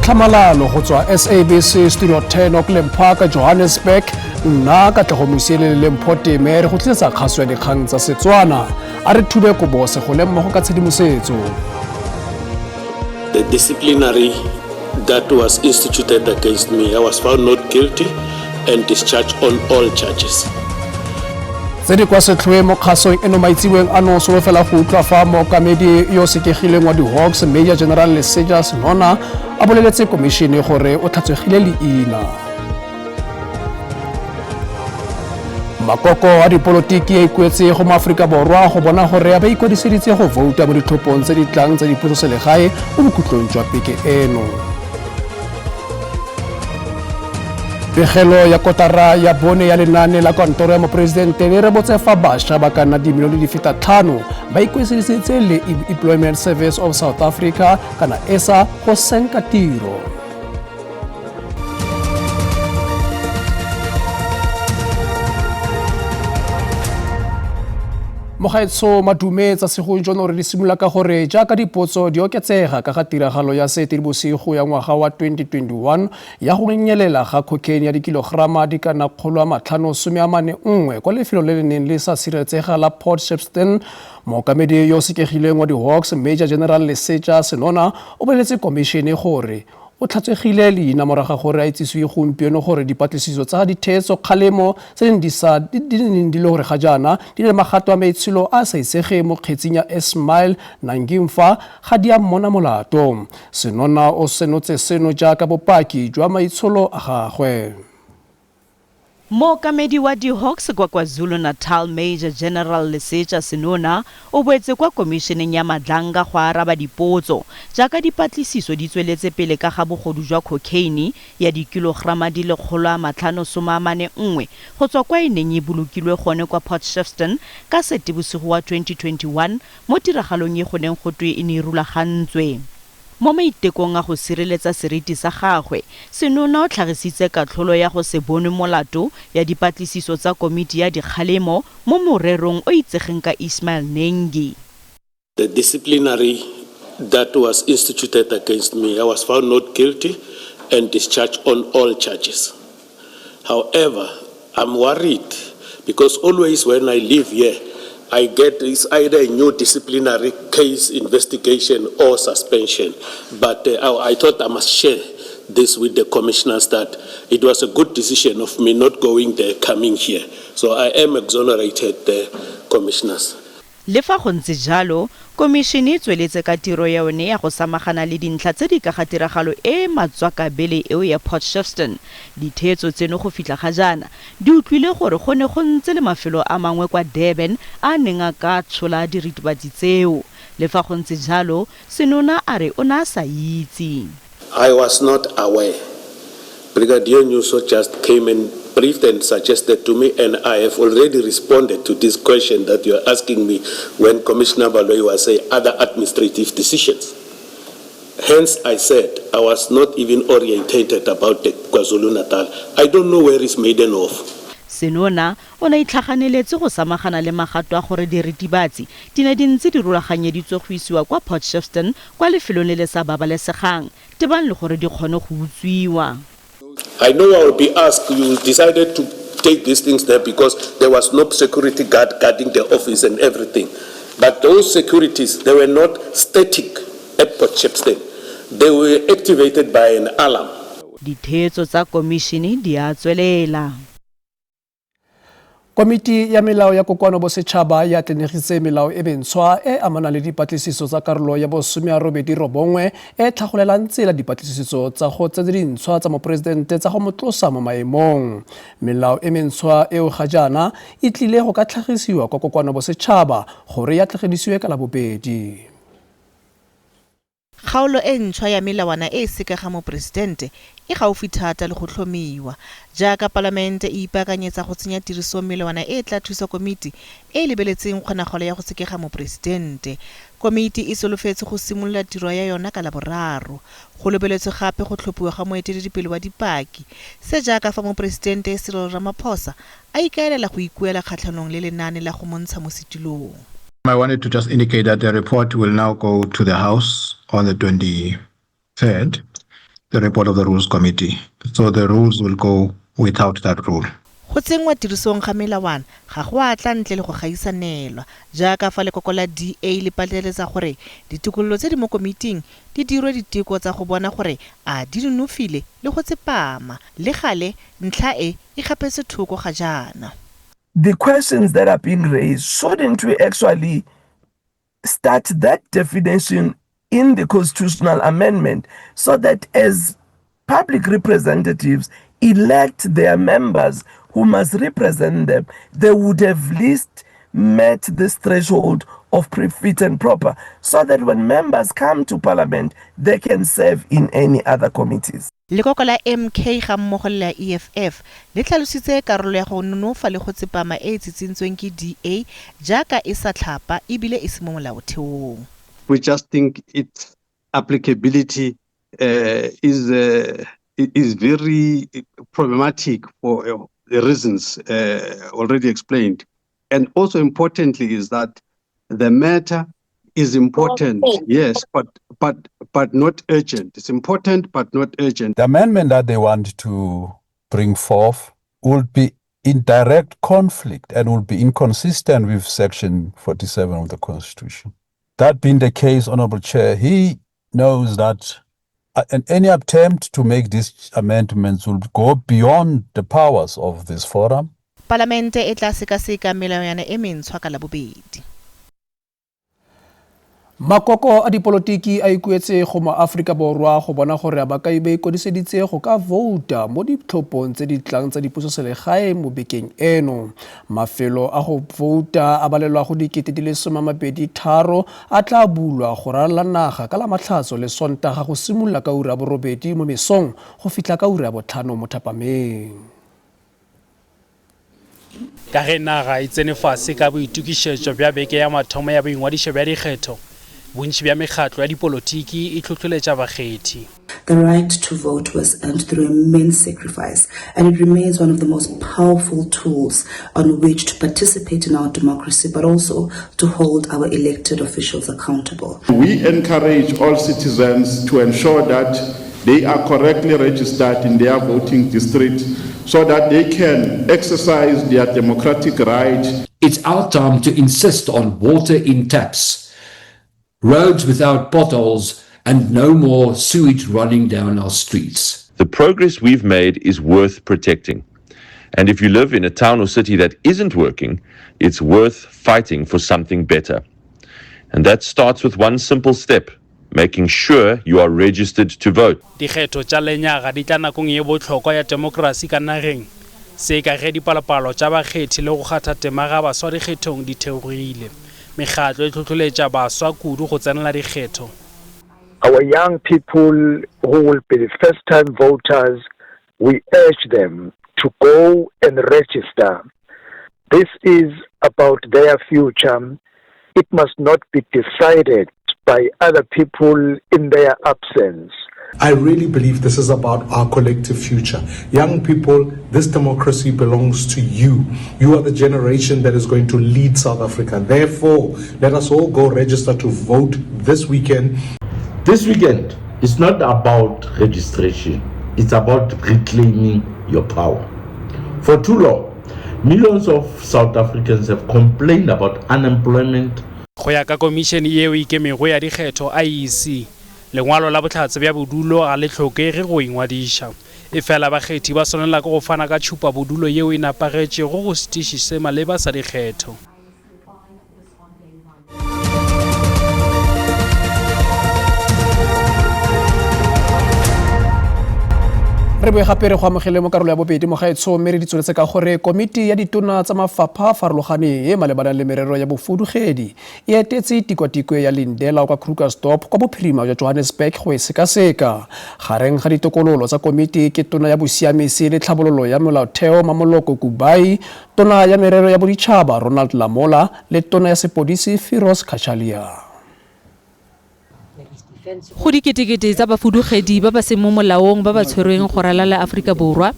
tlhamalalo go tswa SABC Studio 10 Auckland Park, Johannesburg. Nna Katlego Mosielele le Mpho Teme re go tlisetsa kgaso ya dikgang tsa Setswana. A re thube kobo segole mmogo ka tshedimosetso. The disciplinary that was instituted against me, I was found not guilty and discharged on all charges. Tse di kwa setlhoe mo kgasong eno maitseboeng ano solofela go utlwa fa mookamedi yo sekegileng wa di-Hawks, Major General Lesetja Senona, a boleletse komišene gore o tlhatswegile leina. Makoko a dipolotiki a ikuetse go moAforika Borwa go bona gore a ba ikwadiseditse go vouta mo ditlhophong tse di tlang tsa dipusoselegae mo bokhutlong jwa beke eno. Pegelo ya kotara ya bone ya lenaane la kantoro ya moporesidente le rebotse fa bašwa ba ka nna dimilione di feta 5 ba ikwadiseditse le Employment Service of South Africa kana ESA go senka tiro. Mogaetsho madume tsa segong jono re di simolola ka gore jaaka dipotso di oketsega ka ga tiragalo ya Seetebosigo ya ngwaga wa 2021 ya go nyelela ga cocaine ya dikilograma di ka nna 541 kwa lefelong le le neng le sa sireletsega la Port Shepstone, mookamedi yo o sekegileng wa di-Hawks, Major General Lesetja Senona, o boleletse komišene gore o tlhatswegile leina morago ga gore a itsisiwe gompieno gore dipatlisiso tsa ditheetso kgalemo tse di sa di neng di le gore ga jaana di le magato a maitsholo a a sa itsegeng mo kgetsing ya Ismail Nangimfa ga di a mmona molato. Senona o senotse seno jaaka bopaki jwa maitsholo a gagwe. Mookamedi wa di-Hawks kwa KwaZulu-Natal Major General Lesetja Senona o boetse kwa Komišeneng ya Madlanga go araba dipotso jaaka dipatlisiso di tsweletse pele ka ga bogodu jwa khokheine ya dikilograma di le 541 go tswa kwa e neng e bolokilwe gone kwa Port Shepstone ka Seetebosigo wa 2021 mo tiragalong e go neng go twe e ne e rulagantswe. Mo maitekong a go sireletsa seriti sa gagwe, Senona o tlhagisitse katlholo ya go se bonwe molato ya dipatlisiso tsa komiti ya dikgalemo mo morerong o itsegeng ka Ismail Nengi. The disciplinary that was instituted against me, I was found not guilty and discharged on all charges. However, I'm worried because always when I leave here, I get it's either a new disciplinary case investigation or suspension. But I thought I must share this with the commissioners that it was a good decision of me not going there, coming here. So I am exonerated, commissioners. Le fa go ntse jalo, komišene e tsweletse ka tiro ya yone ya go samagana le dintlha tse di ka ga tiragalo e e matswakabele eo ya Port Shepstone. Ditheetso tseno go fitlha ga jaana di utlwile gore go ne go ntse le mafelo a mangwe kwa Durban a a neng a ka tshola diritibatsi tseo. Le fa go ntse jalo, Senona a re o ne a sa itse. I was not aware. Brigadier Nyuso just came and briefed and suggested to me, and I have already responded to this question that you are asking me when Commissioner Baloyi was saying other administrative decisions. Hence, I said I was not even orientated about the KwaZulu-Natal. I don't know where is Maidenhof. Senona o ne a itlhaganeletse go samagana le magato a gore diritibatsi di ne di ntse di rulaganyeditswe go isiwa kwa Port Shepstone kwa lefelong le le sa babalesegang tebang le gore di kgone go utswiwa. I know I will be asked, you decided to take these things there because there was no security guard guarding the office and everything. But those securities, they were not static at Port Shepstone. They were activated by an alarm. Ditheetso tsa komišene di a tswelela. Komiti ya melao ya kokoano bosetšhaba e atlenegitse melao e mentshwa e amanang le dipatlisiso tsa karolo ya bosome a robedi robongwe e tlhagolelang tsela dipatlisiso tsa go tse dintshwa tsa moporesidente tsa go mo tlosa mo maemong. Melao e mentshwa eo ga jaana e tlile go ka tlhagisiwa kwa kokoano bosetšhaba gore e atlegedisiwe ka Labobedi. Kgaolo e ntšhwa ya melawana e e sekega moporesidente e gaufi thata le go tlhomiwa. Jaaka Palamente e ipaakanyetsa go tsenya tirisong melawana e e tla thusa komiti e e lebeletseng kgonagalo ya go sekega moporesidente. Komiti e solofetse go simolola tiro ya yona ka Laboraro. Go lebeletswe gape go tlhophiwa ga moeteledipele wa dipaki. Se jaaka fa Moporesidente Cyril Ramaphosa a ikaelela go ikuela kgatlhanong le lenaane la go mo ntsha mo setilong. I wanted to just indicate that the report will now go to the House on the 23rd. the report of the Rules Committee. So the rules will go without that rule. Go tsenngwa tirisong ga melawana ga go a tla ntle le go gaisanelwa, jaaka fa lekoko la DA le pateletsa gore ditokololo tse di mo komiting di dirwe diteko tsa go bona gore a di nonofile le go tsepama. Le gale, ntlha e e kgapetswe thoko ga jaana. The questions that are being raised, shouldn't we actually start that definition in the constitutional amendment so that as public representatives elect their members who must represent them, they would have least met this threshold of fit and proper, so that when members come to parliament, they can serve in any other committees. Lekoko la MK ga mmogo le la EFF le tlhalositse karolo ya go nonofa le go tsepama e e tsitsintsweng ke DA jaaka e sa tlhapa ebile e se mo molaotheong. We just think its applicability is very problematic for the reasons already explained. And also importantly is that the matter is important, yes, but not urgent. It's important, but not urgent. The amendment that they want to bring forth will be in direct conflict and will be inconsistent with Section 47 of the Constitution. That being the case, Honorable Chair, he knows that and any attempt to make these amendments will go beyond the powers of this forum. Palamente e tla sekaseka melawana e mentshwa ka Labobedi. Makoko a dipolotiki a ikuetse go maAforika Borwa go bona gore a ba ka ba ikwadiseditse go ka vouta mo ditlhophong tse di tlang tsa dipusoselegae mo bekeng eno. Mafelo a go vouta a balelwa go 23,000 a tla bulwa go ralala naga ka Lamatlhatso le Sontaga go simolola ka ura ya 8 mo mesong go fitlha ka ura ya 5 mo thapameng. Ka ge naga e tsene fase ka boitokišetšo bja beke ya mathomo ya boingwadišo bja dikgetho, bontši bja mekgatlo ya dipolotiki e hlohleletša bakgethi. The right to vote was earned through immense sacrifice, and it remains one of the most powerful tools on which to participate in our democracy, but also to hold our elected officials accountable. We encourage all citizens to ensure that they are correctly registered in their voting district so that they can exercise their democratic right. It's our time to insist on water in taps, roads without potholes, and no more sewage running down our streets. The progress we've made is worth protecting. And if you live in a town or city that isn't working, it's worth fighting for something better. And that starts with one simple step: making sure you are registered to vote. Dikgetho tša lenyaga di tla nakong ye bohlokwa ya demokrasi ka nageng, se ka ge dipalopalo tša bakgethi le go kgatha tema ga baswa dikgethong di theogile. Mekgatlo e hlohleletša baswa kudu go tsenela dikgetho. Our young people who will be the first time voters, we urge them to go and register. This is about their future. It must not be decided by other people in their absence. I really believe this is about our collective future. Young people, this democracy belongs to you. You are the generation that is going to lead South Africa. Therefore, let us all go register to vote this weekend. This weekend is not about registration, it's about reclaiming your power. For too long, millions of South Africans have complained about unemployment. Go ya ka komišene yeo e ikemego ya dikgetho, IEC, lengwalo la bohlatse bja bodulo ga le hlokege go ingwadiša, efela bakgethi ba swanela ke go fana ka tšhupa bodulo yeo e nepagetšego go setiši se maleba sa dikgetho. Re boe gape re go amogele mo karolo ya bobedi mogaetsho, mme re di tsweletse ka gore komiti ya ditona tsa mafapha a farologaneng e malebana le merero ya bofudugedi e etetse tikwatikwe ya Lindela kwa Krugersdorp kwa bophirima jwa Johannesburg go e sekaseka. Gareng ga ditokololo tsa komiti ke tona ya bosiamisi le tlhabololo ya molaotheo Mamoloko Kubai, tona ya merero ya boditšhaba Ronald Lamola le tona ya sepodisi Firoz Cachalia. Go diketekete tsa bafudugedi ba ba seng mo molaong ba ba tshwerweng go ralala Aforika Borwa,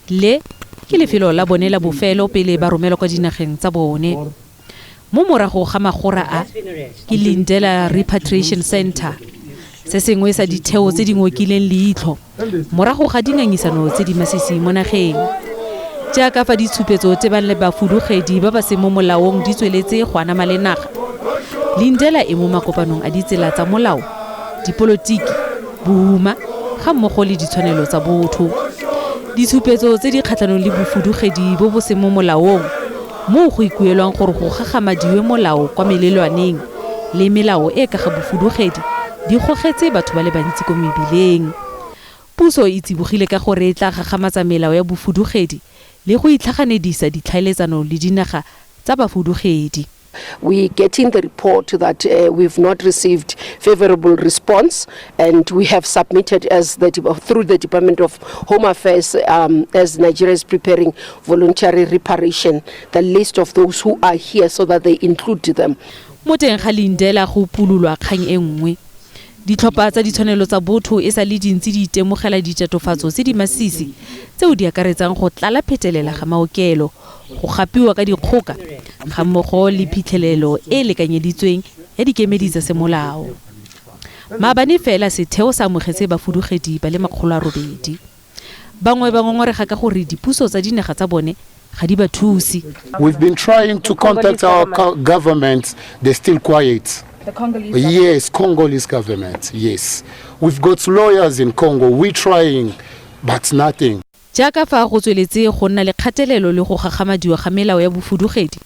le ke lefelo la bone la bofelo pele ba romelwa kwa dinageng tsa bone. Mo morago ga magora a ke Lindela Repatriation Center. Se sengwe sa ditheo tse di ngokileng leitlho morago ga dingangisano tse di masisi mo nageng. Jaaka fa ditshupetso tebang le bafudugedi ba ba seng mo molaong di tsweletse go anama le naga, Lindela e mo makopanong a ditsela tsa molao, dipolotiki, bohuma ga mmogo le ditshwanelo tsa botho. Ditshupetso tse di kgatlhanong le bofudugedi bo bo seng mo molaong, moo go ikuelwang gore go gagamadiwe molao kwa melelwaneng le melao e ka ga bofudugedi, di gogetse batho ba le bantsi ko mebileng. Puso e tsibogile ka gore e tla gagamatsa melao ya bofudugedi le go itlhaganedisa ditlhaeletsano le dinaga tsa bafudugedi. We getting the report that we've not received favorable response, and we have submitted as the through the Department of Home Affairs, as Nigeria is preparing voluntary reparation, the list of those who are here so that they include them. Mo teng ga Lindela go upololwa kgang e nngwe. Ditlhopha tsa ditshwanelo tsa botho e sa le dintsi di itemogela ditatofatso tse di masisi tseo di akaretsang go tlala phetelela ga maokelo, go gapiwa ka dikgoka ga mmogo le phitlhelelo e e lekanyeditsweng ya dikemedi tsa semolao. Maabane fela setheo sa amogetse bafudugedi ba le 800. Bangwe ba ngongorega ka gore dipuso tsa dinaga tsa bone ga di ba thuse. We've been trying to contact our government, they're still quiet. The Congolese Yes, Congolese government, yes. We've got lawyers in Congo, we're trying, but nothing. Jaaka fa go tsweletse go nna le kgatelelo le go gagamadiwa ga melao ya bofudugedi,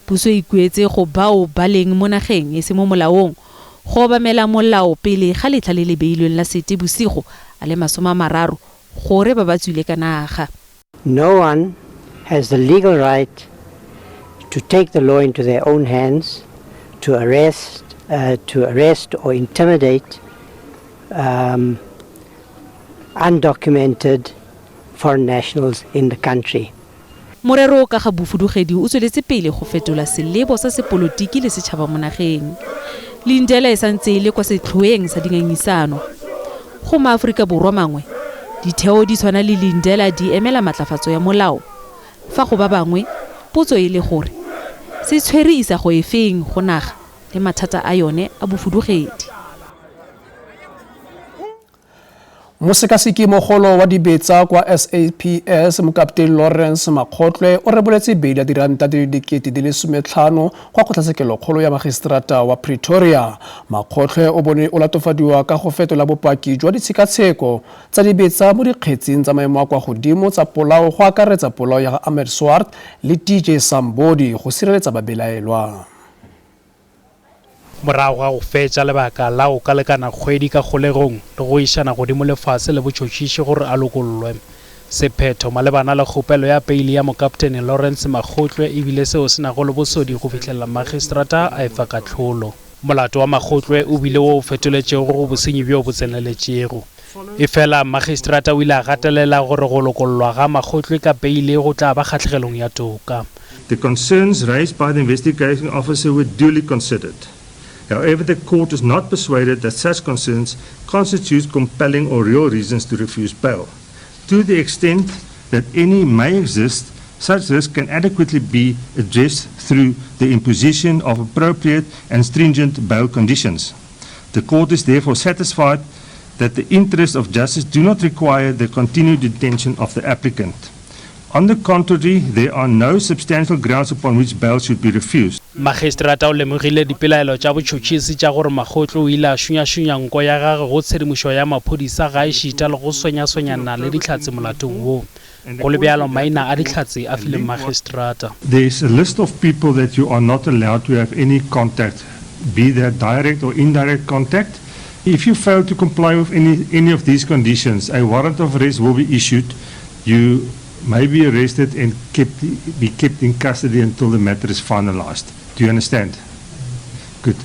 puso e ikuetse go bao ba leng mo nageng e se mo molaong go obamela molao pele ga letlha le le beilweng la Seetebosigo a le 30 gore ba ba tswile ka naga. No one has the legal right to take the law into their own hands, to arrest or intimidate undocumented foreign nationals in the country. Morero ka ga bofudugedi o tsweletse pele go fetola selebo sa sepolotiki le setšhaba mo nageng. Lindela e santse e le kwa setlhoeng sa dingangisano. Go maAforika Borwa mangwe, ditheo di tshwana le Lindela di emela matlafatso ya molao. Fa go ba bangwe, potso e le gore se tshwere isago efeng go naga le mathata a yone a bofudugedi. Mosekaseki mogolo wa dibetsa kwa SAPS Mokaptene Lawrence Makgotlwe o reboletse beile ya diranta di le 15,000 kwa kgotlatshekelokgolo ya magistrata wa Pretoria. Makgotlwe o bone o latofadiwa ka go fetola bopaki jwa ditshekatsheko tsa dibetsa mo dikgetsing tsa maemo a kwa godimo tsa polao go akaretsa polao ya ga Ahmed Swart le DJ Sambodi go sireletsa babelaelwa. Morago ga go fetša lebaka la go ka lekana kgwedi ka kgolegong le go išana godimo lefase le botšhotšhiši gore a lokollwe. Sephetho malebana le kgopelo ya peile ya mokaptene Lawrence Makgotlwe e bile seo se nago le bosodi go fihlelela magistrata a efa kahlolo. Molato wa Makgotlwe o bile wo o fetoletšego go bosenyi bjo bo tseneletšego. Efela magistrata o ile a gatelela gore go lokollwa ga Makgotlwe ka peile go tla ba kgahlegelong ya toka. The concerns raised by the investigating officer were duly considered. However, the court is not persuaded that such concerns constitute compelling or real reasons to refuse bail. To the extent that any may exist, such risk can adequately be addressed through the imposition of appropriate and stringent bail conditions. The court is therefore satisfied that the interests of justice do not require the continued detention of the applicant. On the contrary, there are no substantial grounds upon which bail should be refused. Magistrata o lemogile dipelaelo tša botšhotšhisi tša gore Makgotlwe o ile a šunyašunya nko ya gagwe go tshedimošo ya maphodisa ga ešita le go swenyaswenyana le dihlatse molatong wo. Go le bjalo maina a dihlatse a fileng magistrata. There is a list of people that you are not allowed to have any contact, be that direct or indirect contact. If you fail to comply with any of these conditions, a warrant of arrest will be issued. You may be arrested and be kept in custody until the matter is finalized. Do you understand? Good.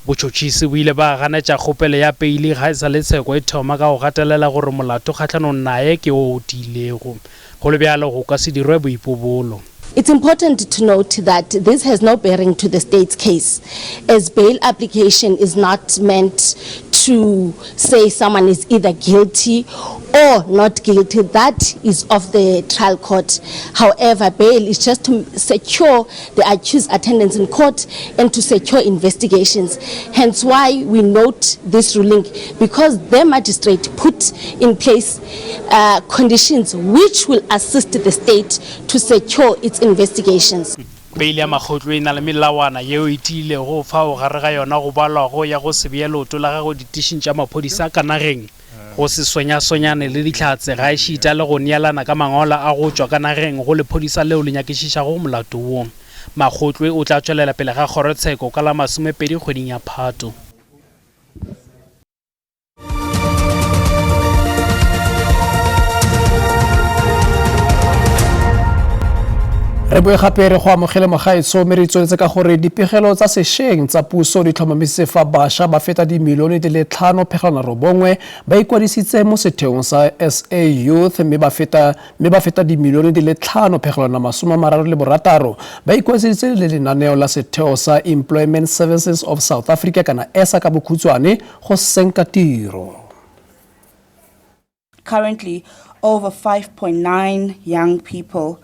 Botšhotšhisi bo ile ba ganetša kgopelo ya peile ga e sa le tsheko e thoma ka go gatelela gore molato kgahlanong naye ke o tiilego. Go le bjalo go ka se dirwe boipobolo. It's important to note that this has no bearing to the state's case, as bail application is not meant to say someone is either guilty or not guilty, that is of the trial court. However, bail is just to secure the accused attendance in court and to secure investigations. Hence why we note this ruling, because the magistrate put in place conditions which will assist the state to secure its investigations. Peile ya Makgotlo e na le melawana yeo e tiilego fao gare ga yona go balwago ya go se bee leoto la gago ditišing tša maphodisa ka nageng, go se sonyasonyane le dihlatse gaešita le go neelana ka mangwalo a go tšwa ka nageng go lephodisa leo le nyakišišago molato wo. Makgotlo o tla tšwelela pele ga kgorotsheko ka la 20 kgweding ya Phato. Re boe gape re go amogele mogaetsho mme re tsweletse ka gore dipegelo tsa sešweng tsa puso di tlhomamisitse fa bašwa ba feta dimilione di le 5.9 ba ikwadisitse mo setheong sa SA Youth mme ba feta dimilione di le 5.36 ba ikwadisitse le lenaneo la setheo sa Employment Services of South Africa kana ESA ka bokhutshwane go senka tiro. Currently, over 5.9 young people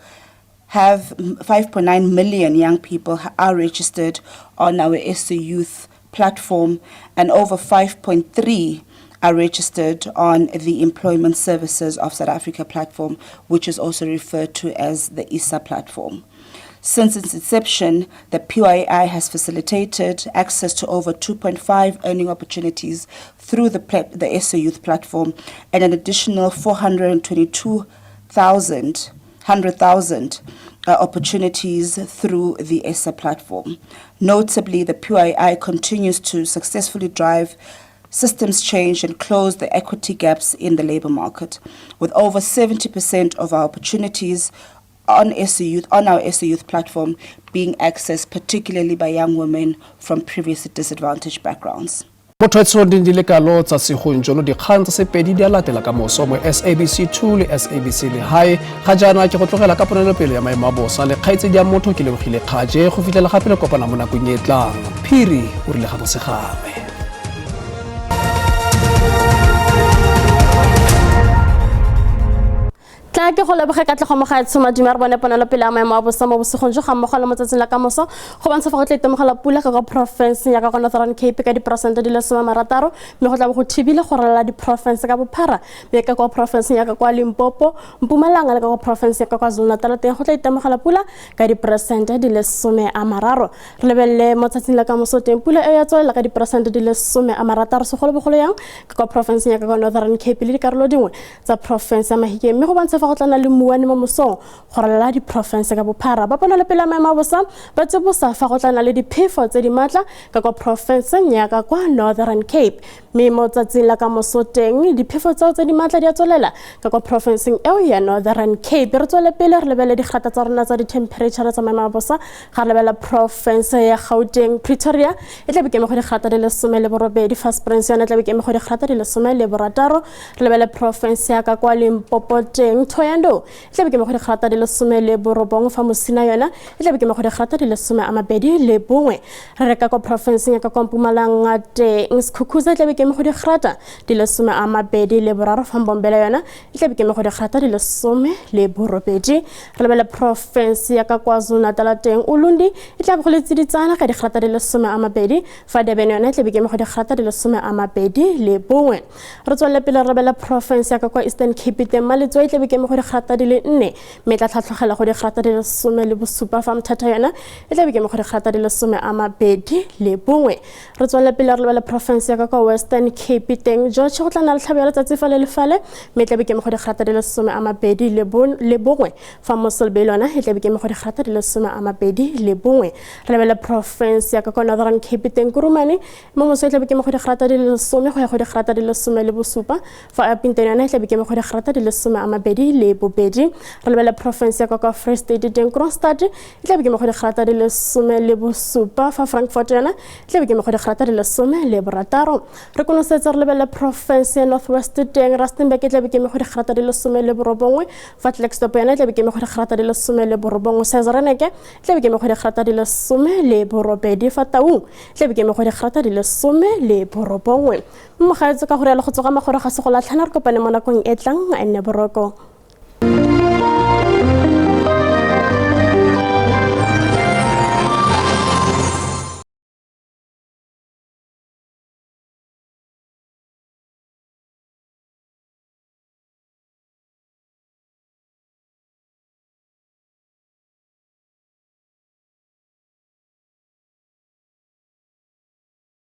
have 5.9 million young people are registered on our SA Youth platform, and over 5.3 are registered on the Employment Services of South Africa platform, which is also referred to as the ESA platform. Since its inception, the PYI has facilitated access to over 2.5 earning opportunities through the SA Youth platform, and an additional 422,000 opportunities through the ESA platform. Notably, the PYI continues to successfully drive systems change and close the equity gaps in the labor market, with over 70% of our opportunities on SA Youth, on our SA Youth platform being accessed particularly by young women from previously disadvantaged backgrounds. Motho etsho di le kalo tsa segonjono dikgang tsa Sepedi di a latela ka moso mo SABC 2 le SABC Lehae. Ga jaana ke go tlogela ka ponelopele ya maemo a bosa le kgaitsedi ya motho ke lebogile kgaje go fitlhela gape le kopana mo nakong e tlang. Phiri o rile ga bosegame. Tla ke go leboge ka tlego mogaetsho madume re bone ponelopele ya maemo a bosa mo bosigong jo ga mmogo le mo tsatsing la ka moso go bontsha fa go tla itemogela pula ka kwa porofenseng ya ka kwa Northern Cape ka diperesente di le 60, mme go tla bo go thibile go ralala diporofense ka bophara, mme ka kwa porofenseng ya ka kwa Limpopo, Mpumalanga le ka kwa porofenseng ya ka kwa KwaZulu-Natal teng go tla itemogela pula ka diperesente di le 30. Re lebelele mo tsatsing la ka moso teng pula e ya tswelela ka diperesente di le 60, segolobogolo yang ka kwa porofenseng ya ka kwa Northern Cape le dikarolo dingwe tsa porofense ya Mahikeng, mme go bontsha fa go tla le mmuane mo mosong go ralala diporofense ka bophara. Ba ponelopele ya maemo a bosa ba tsibosa fa go tla le diphefo tse di maatla ka kwa porofenseng ya ka kwa Northern Cape, mme mo tsatsing la ka moso teng diphefo tseo tse di maatla di a tswelela ka kwa porofenseng eo ya Northern Cape. Re tswele pele re lebele digrata tsa rona tsa di-temperature tsa maemo a bosa. Ga re lebela porofense ya Gauteng, Pretoria e tla be ke mo go digrata di le 18, fa Springs yone e tla be ke mo go digrata di le 16. Re lebele porofense ya ka kwa Limpopo teng, Thohoyandou e tla be ke mo go digrata di le 19, fa Musina yona e tla be ke mo go digrata di le 21. Re reka kwa porofenseng ya ka kwa Mpumalanga teng, Sekhukhune e tla be ke mo go digrata di le 23, fa Mbombela yona e tla be ke mo go digrata di le 18. Re lebele porofense ya ka KwaZulu-Natal teng, Ulundi e tla be go le tsiditsana ka digrata di le 20, fa Durban yona e tla be ke mo go digrata di le 21. Re tswelele pele re lebele porofense ya ka kwa Eastern Cape teng, Maletswai e tla be ke mo go digrata di le 4, mme tla tlhatlhogela go digrata di le 17, fa Mthatha yona e tla be ke mo go digrata di le 21. Re tswelele pele re lebele porofense ya ka kwa Western Cape teng, George go tla nna le tlhabo ya letsatsi fale le fale, mme e tla be ke mo go digrata di le 21, fa Mossel Bay yona e tla be ke mo go digrata di le 21. Re lebele porofense ya ka kwa Northern Cape teng, Kurumane mo moso e tla be ke mo go digrata di le 10 go ya go digrata di le 17, fa Upington yona e tla be ke mo go digrata di le 21. le bobedi. Re lebele porofense ya kwa kwa Free State teng, Kroonstad e tla be ke mo go digrata di le 17, fa Frankfort yona e tla be ke mo go digrata di le 16. Re konosetse re lebele porofense ya North West teng, Rustenburg e tla be ke mo go digrata di le 19, fa Klerksdorp yona e tla be ke mo go digrata di le 19, Sezerneke e tla be ke mo go digrata di le 18, fa Taung e tla be ke mo go digrata di le 19. Mme mogaetso ka gore ya le go tsoga magoro ga se go latlhana, re kopane mo nakong e tlang, a nne boroko.